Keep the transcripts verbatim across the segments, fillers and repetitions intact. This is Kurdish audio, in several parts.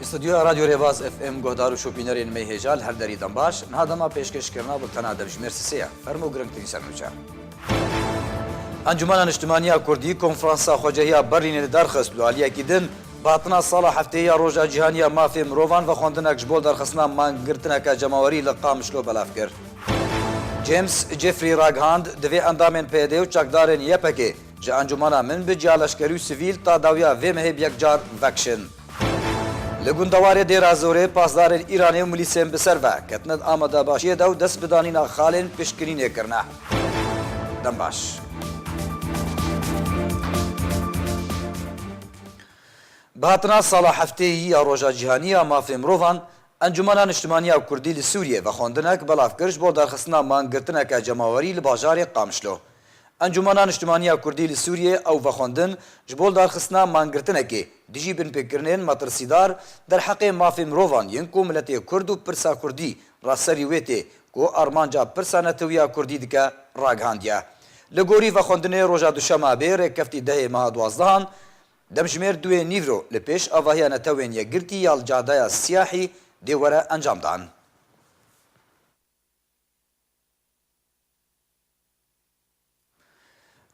Stûdyoya Radyo Rêvaz F M guhdar û şopînerên me hêja li her derî dem baş. Niha dema pêşkêşkirina bultena demjimêr sisê ye. Fermo girngtirîn sernûçe. Encûmena Niştimaniya Kurdî konferansa xwecehiya Berlînê li dar xist û aliyekî din bi hatina sala heftê ya Roja Cîhanî ya Mafê Mirovan vexwendinek ji bo derxistina mangirtineke cemawerî li Qamişlo belav kir. James Jeffrey ragihand, divê endamên P Y D û çekdarên Y P G ji encûmena Minbic ya leşkerî û sivîl ta dawiya vê mehê bi yekcar vekişin. Li gundewarê Dêra Zorê pasdarên Îranê û milîsên bi ser ve ketine di amadebaşiyê de û dest bi danîna xalên piştgirînê kirine. Dem baş. Bi hatina sala heftê yî ya Roja Cîhanî ya Mafê Mirovan, Encûmena Niştimaniya Kurdî li Sûriyê vexwendinek belav kir ji bo derxistina mangirtineke cemawerî li bajarê Qamişlo. Encûmena Niştimaniya Kurdî li Sûriyê ew vexwendin ji bo darxistina mangirtinekê dijî binpêkirinên metirsîdar derheqê mafê mirovan yên ku miletê Kurd û pirsa Kurdî ra serî wê tê ku armanca pirsa netewî ya Kurdî dike ragihandiye. Li gorî vexwendinê roja Duşemabê rêkefta dehê meha duwazdehan, demjimêr duyê nîvro li pêş avahiya Netewên Yekgirtî ya li Cadeya Siyahî dê were encamdan.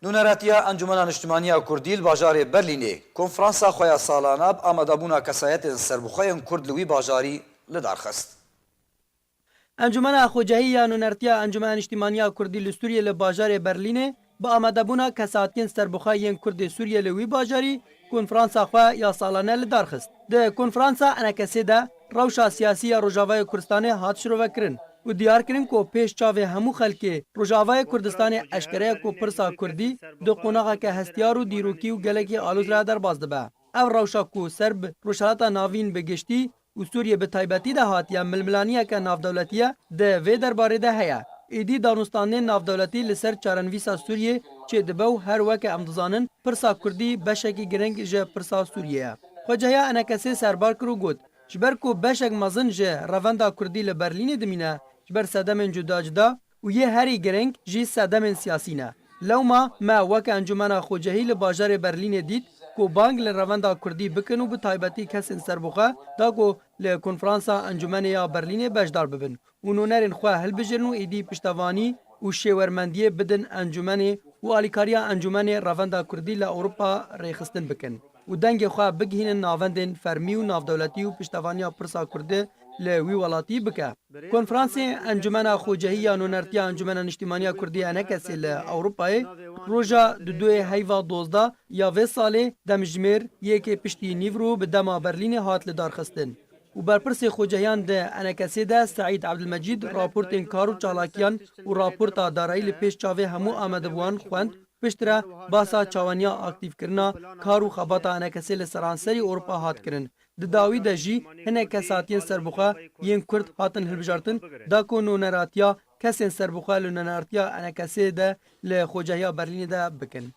Nûneratiya Encûmena Niştimaniya Kurdî li bajarê Berlînê konferansa xwe ya salane bi amadebûna kesayetên serbixwe yên Kurd li wî bajarî li dar xist. Encûmena Xwecehî ya Nûnertiya Encûmena Niştimaniya Kurdî li Sûriyê li bajarê Berlînê bi amadebûna kesatiyên serbixwe yên Kurdê Sûriyê li wî bajarî konferansa xwe ya salane li dar xist. Di konferansa enekesê de rewşa siyasî ya Rojavayê Kurdistanê hat şirovekirin û diyar kirin ku pêş çavê hemû xelkê Rojavayê Kurdistanê eşkere ye ku pirsa Kurdî di qonaxeke hestiyar û dîrokî û gelekî alozî re derbas dibe. Ev rewşa ku ser bi Rojhilata Navîn bi giştî û Sûriyê bi taybetî de hatiye milmilaniyeke navdewletî ye, di vê derbarê de heye. Êdî danûstandinên navdewletî li ser çarenivîsa Sûriyê çêdibe û her weke em dizanin, pirsa Kurdî beşekî girîng ji pirsa Sûriyê ye. Xwecehiya enekesê serbar kir û got, ji ber ku beşek mezin ji revenda Kurdî li Berlînê dimîne, ji ber sedemên cuda cuda, û yê herî girîng jî sedemên siyasî ne. Lewma me weke Encûmena Xwecehî li bajarê Berlînê dît ku bang li revenda Kurdî bikin û bi taybetî kesên serbixwe da ku li konferansa Encûmenê ya Berlînê beşdar bibin û nûnerên xwe hilbijirin û êdî piştevanî û şêwermendiyê bidin encûmenê û alîkariya Encûmenê Revenda Kurdî li Ewropa rêxistin bikin û dengê xwe bigihînin navendên fermî û navdewletî û piştevaniya pirsa Kurdî li wî welatî bike. Konferansê Encûmena Xwecehî ya Nûnertiya Encûmena Niştîmaniya Kurdî, enekesê, li Ewropayê roja di duyê heyva dozdeh ya vê salê demjimêr yekê piştî nîvro bi dema Berlînê hat lidarxistin û berpirsê xwecehiyan di enekesê de Seîd Ebdilmecîd raportên kar û çalakiyan û raporta darayî li pêş çavê hemû amadebûan xwend. Piştre basa çawaniya aktîfkirina kar û xebata enekesê li seranserî Ewropa hat kirin. Di dawî de jî hinek kesatiyên serbixwe yên Kurd hatin hilbijartin, da ku nûneratiya kesên serbixwe li nûneratiya enekesê de li Xwecehiya Berlînê de bikin.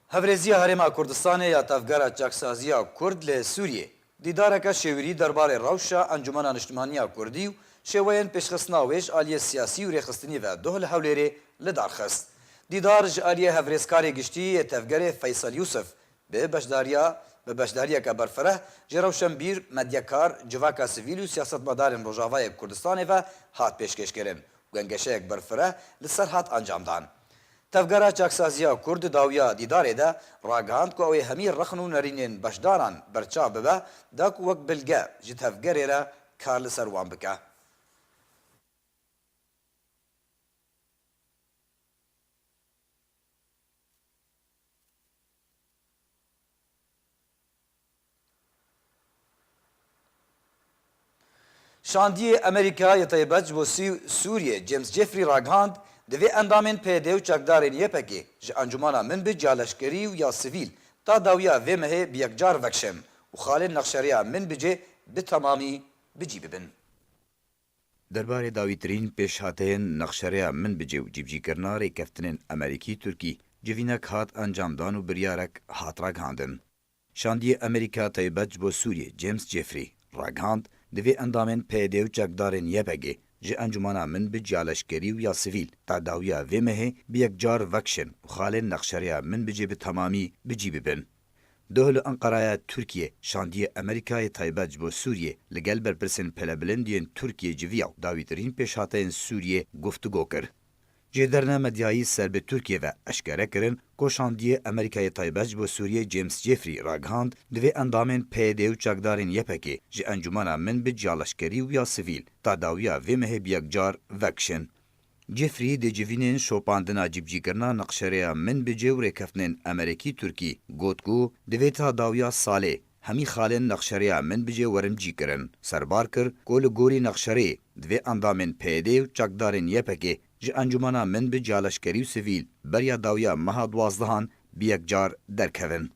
Hevrêziya Herêma Kurdistanê ya Tevgera Çaksaziya Kurd li Sûriyê dîdareke şêwirî derbarê rewşa Encûmena Niştimaniya Kurdî û şêweyên pêşxistina wê ji aliyê siyasî û rêxistinî ve doh li Hewlêrê li dar xist. Dîdar ji aliyê hevrêzkarê giştî yê tevgerê Feysel Yûsif bi beşdariya, bi beşdariyeke berfireh ji rewşenbîr, medyakar, civaka sivîl û siyasetmedarên Rojavayê Kurdistanê ve hat pêşkêşkirin û gengeşeyek berfireh li ser hat encamdan. Tevgera Çaksaziya Kurd di dawiya dîdarê de ragihand ku ew ê hemî rexn û nerînên beşdaran berçav bibe, da ku wek bilge ji tevgerê re kar li ser wan bike. Şandiyê Amerîka yê taybet ji bo Sî-, Sûriyê, James Jeffrey, ragihand, divê endamên P Y D û çekdarên Y P G ji encûmana Minbic ya leşkerî û ya sivîl ta dawiya vê mehê bi yekcar vekişin û xalên nexşereya Minbicê bi temamî bi cî bibin. Derbarê dawîtirîn pêşhateyên nexşereya Minbicê û cîbicîkirina rêkeftinên Amerîkî-Tirkî, civînek hat encamdan û biryarek hat ragihandin. Şandiyê Amerîka taybet ji bo Sûriyê, James Jeffrey, ragihand, divê endamên P Y D û çekdarên Y P G ji encûmana Minbic ya leşkerî û ya sivîl ta dawiya vê mehê bi yekcar vekişin û xalên nexşereya Minbicê bi temamî bi cî bibin. Duh li Enqeraya Tirkiyê şandiyê Amerîkayê taybet ji bo Sûriyê li gel berpirsên pêlebilind yên Tirkiyê civiya û dawîtirîn pêşhateyên Sûriyê guftûgo kir. Ji derne medyayî ser bi Tirkiyê ve eşkere kirin ku şandiyê Amerîkayê taybet ji bo Sûriyê James Jeffrey ragihand, divê endamên P Y D û çekdarên Y P G ji encûmena Minbic ya leşkerî û ya sivîl ta dawiya vê mehê bi yekcar vekişin. Jeffrey di civînên şopandina cîbicîkirina nexşereya Minbicê û rêkeftinên Amerîkî-Tirkî got ku divê ta dawiya salê hemî xalên nexşereya Minbicê werin cîkirin. Serbar kir ku li gorî nexşereyê divê endamên P Y D û çekdarên Y P G ji encûmena Minbic ya leşkerî û sivîl beriya dawiya meha duwazdehan bi yekcar derkevin.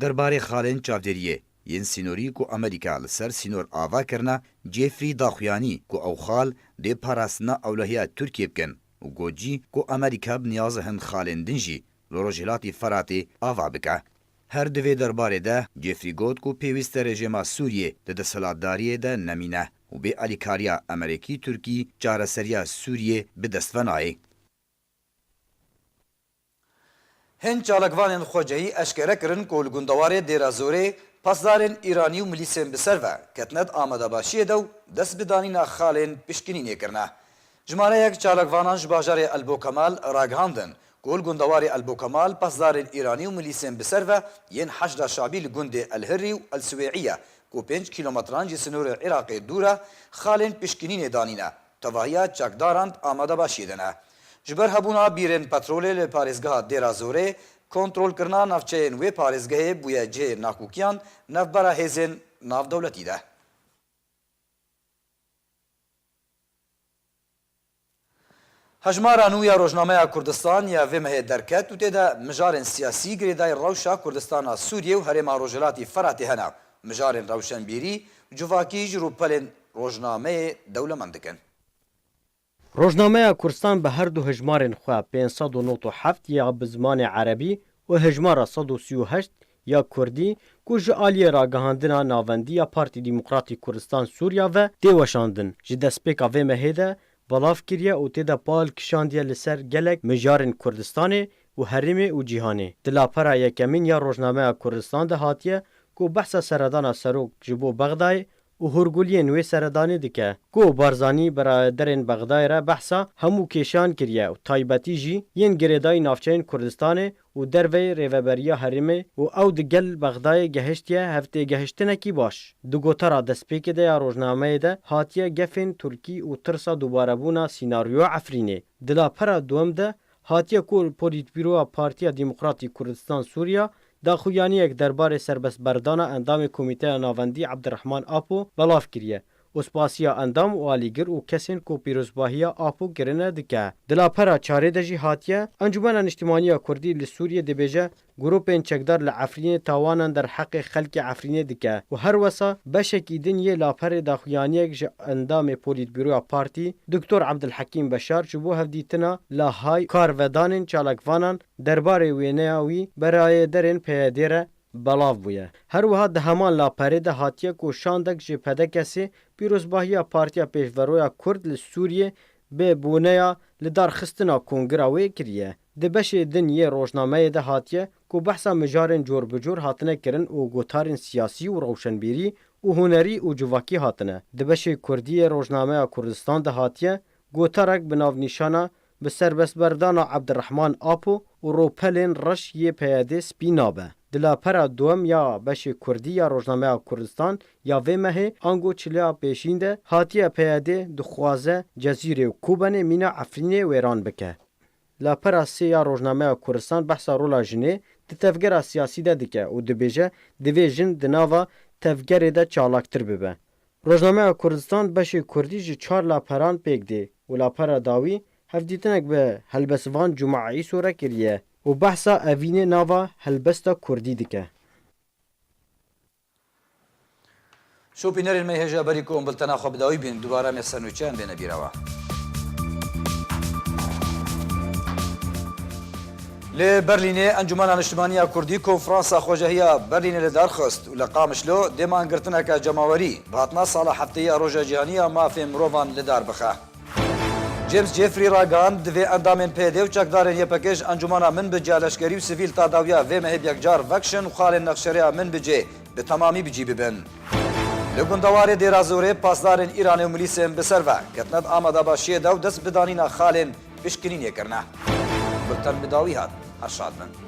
Derbarê xalên çavdêriyê yên sînorî ku Amerîka li ser sînor ava kirine, Jeffrey daxuyanî ku ew xal dê parastina ewlehiya Tirkiyê bikin û got jî ku Amerîka bi niyaza hin xalên din jî li Rojhilatî Feratê ava bike. Her di vê derbarê de Jeffrey got ku pêwîst e rejêma Sûriyê di desthilatdariyê de nemîne û bê alîkariya Amerîkî-Tirkî çareseriya Sûriyê bi dest ve nayê. Hin çalakvanên xwecehî eşkere kirin ku li gundewarê Dêra Zorê pasdarên Îranî û milîsên bi ser ve ketine di amadebaşiyê de û dest bi danîna xalên pişkinînê kirine. Jimareyek çalakvanan ji bajarê Elbokemal ragihandin ku li gundewarê Elbokemal pasdarên Îranî û milîsên bi ser ve yên Heşda Şabî li gundê El Hirrî û El Siwêî ye ku pênc kîlometran ji sînorê Iraqê dûr e, xalên pişkinînê danîne. Tevahiya çekdaran di amadebaşiyê de ne. Ji ber hebûna bîrên petrolê li parêzgeha Dêra Zorê, kontrolkirina navçeyên wê parêzgehê bûye cihê nakokiyan navbera hêzên navdewletî de. Hejmara nû ya Rojnameya Kurdistan ya vê mehê derket û tê de mijarên siyasî girêdayî rewşa Kurdistana Sûriyê û Herêma Rojhilatî Feratê hene. Mijarên rewşenbîrî û civakî ji rûpelên rojnameyê dewlemend dikin. Rojnameya Kurdistan bi her du hejmarên xwe pênc sed û nod û heft ya bi zimanê erebî û hejmara sed û sî û heşt ya kurdî ku ji aliyê ragihandina navendî ya Partî Demokratîk Kurdistan Sûriya ve tê weşandin, ji destpêka vê mehê de belav kiriye û tê de pal kişandiye li ser gelek mijarên Kurdistanê û herêmê û cîhanê. Di lapera yekemîn ya Rojnameya Kurdistan de hatiye ku behsa seredana serok ji bo Bexdayê û hûrguliyên wê seredanê dike ku Barzanî bi rayedarên Bexdayê re behsa hemû kêşan kiriye û taybetî jî yên girêdayî navçeyên Kurdistanê û derveyî rêveberiya herêmê û ew di gel Bexdayê gehiştiye hevtêgehiştinekî baş. Di gotara destpêkê de ya rojnameyê de hatiye gefên Tirkî û tirsa dubarebûna sînaryoya Efrînê. Di lapera duwem de hatiye ku Polîtbîroya Partiya Demokratîk Kurdistan Sûriya daxuyaniyek derbarê serbestberdana endamê Komîteya Navendî Ebdirehman Apo belav kiriye û spasiya endam û alîgir û kesên ku pîrozbahiya Apo kirine dike. Di lapera çarê de jî hatiye, Encûmena Niştimanî ya Kurdî li Sûriyê dibêje, grûpên çekdar li Efrînê tawanan derheqê xelkê Efrînê dike û her wesa beşekî din yê laperê daxuyaniyek ji endamê Polîtbîroya Partî, Doktor Ebdilhekîm Beşar ji bo hevdîtina Lahayê û karvedanên çalakvanan derbarê wêneya wî bi rayedarên P Y D re belav bûye. Her wiha di heman laperê de hatiye ku şandek ji P D K S'ê pîrozbahiya Partiya Pêşveroya Kurd li Sûriyê bi boneya lidarxistina kongira wê kiriye. Di beşê din yê rojnameyê de hatiye ku behsa mijarên cor bi cor hatine kirin û gotarên siyasî û rewşenbîrî û hunerî û civakî hatine. Di beşê kurdî yê rojnameya Kurdistan de hatiye gotarek bi navnîşana bi serbestberdana Ebdirehman Apo û ropelên reş yê P Y D spî nabe. Di lapera duwem ya beşê kurdî ya Rojnameya Kurdistan ya vê mehê ango çiliya pêşîn de hatiye P Y D dixwaze Cezîrê û Kobanê mîna Efrînê wêran bike. Lapera sê ya Rojnameya Kurdistan behsa rola jinê di tevgera siyasî de dike û dibêje, divê jin di nava tevgerê de çalaktir bibe. Rojnameya Kurdistan beşê kurdî ji çar laperan pêk dê û lapera dawî hevdîtinek bi helbestvan Cuma Îso re kiriye û behsa evînê nava helbesta kurdî dike. Şopînerên me hêja berî ku em biltena xwe bi dawî bînin, dubare me ser nûçeyan bêne bîra we. Li Berlînê Encûmena Niştimanî ya Kurdî konferansa xwejehiya Berlînê li dar xist û li Qamişlo dê mangirtineke cemawerî bi hatina sala heftê ya Roja Cîhanî ya Mafê Mirovan li dar bixe. James Jeffrey ragihand, divê endamên P Y D û çekdarên Y P G ji encûmena Minbicê ya leşkerî û sivîl ta dawiya vê mehê bi yekcar vekişin û xalên nexşereya Minbicê bi temamî bi cî bibin. Li gundewarê Dêra Zorê pasdarên Îranê û milîsên bi ser ve ketine di amadabaşiyê de û dest bi danîna xalên pişkinînê kirine. Bulten bi dawî hat. Her şad bin.